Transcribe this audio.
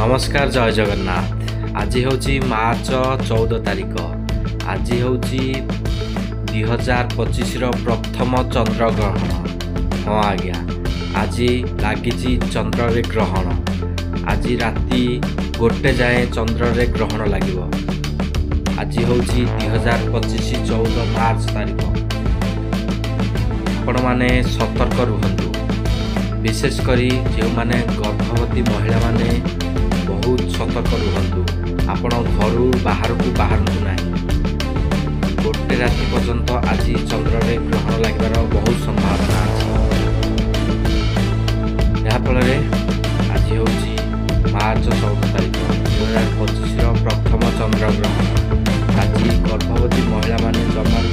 ନମସ୍କାର, ଜୟ ଜଗନ୍ନାଥ। ଆଜି ହେଉଛି ମାର୍ଚ୍ଚ 14 ତାରିଖ। ଆଜି ହେଉଛି 2025ର ପ୍ରଥମ ଚନ୍ଦ୍ରଗ୍ରହଣ। ହଁ ଆଜ୍ଞା, ଆଜି ଲାଗିଛି ଚନ୍ଦ୍ରରେ ଗ୍ରହଣ। ଆଜି ରାତି 1 ଯାଏଁ ଚନ୍ଦ୍ରରେ ଗ୍ରହଣ ଲାଗିବ। ଆଜି ହେଉଛି 2025 14 ମାର୍ଚ୍ଚ ତାରିଖ। ଆପଣମାନେ ସତର୍କ ରୁହନ୍ତୁ, ବିଶେଷ କରି ଯେଉଁମାନେ ଗର୍ଭବତୀ ମହିଳାମାନେ ବହୁତ ସତର୍କ ରୁହନ୍ତୁ। ଆପଣ ଘରୁ ବାହାରକୁ ବାହାରନ୍ତୁ ନାହିଁ। 1 ରାତି ପର୍ଯ୍ୟନ୍ତ ଆଜି ଚନ୍ଦ୍ରରେ ଗ୍ରହଣ ଲାଗିବାର ବହୁତ ସମ୍ଭାବନା ଅଛି। ଯାହାଫଳରେ ଆଜି ହେଉଛି ମାର୍ଚ୍ଚ 14 ତାରିଖ, 2025ର ପ୍ରଥମ ଚନ୍ଦ୍ରଗ୍ରହଣ। ଆଜି ଗର୍ଭବତୀ ମହିଳାମାନେ ଜମାରୁ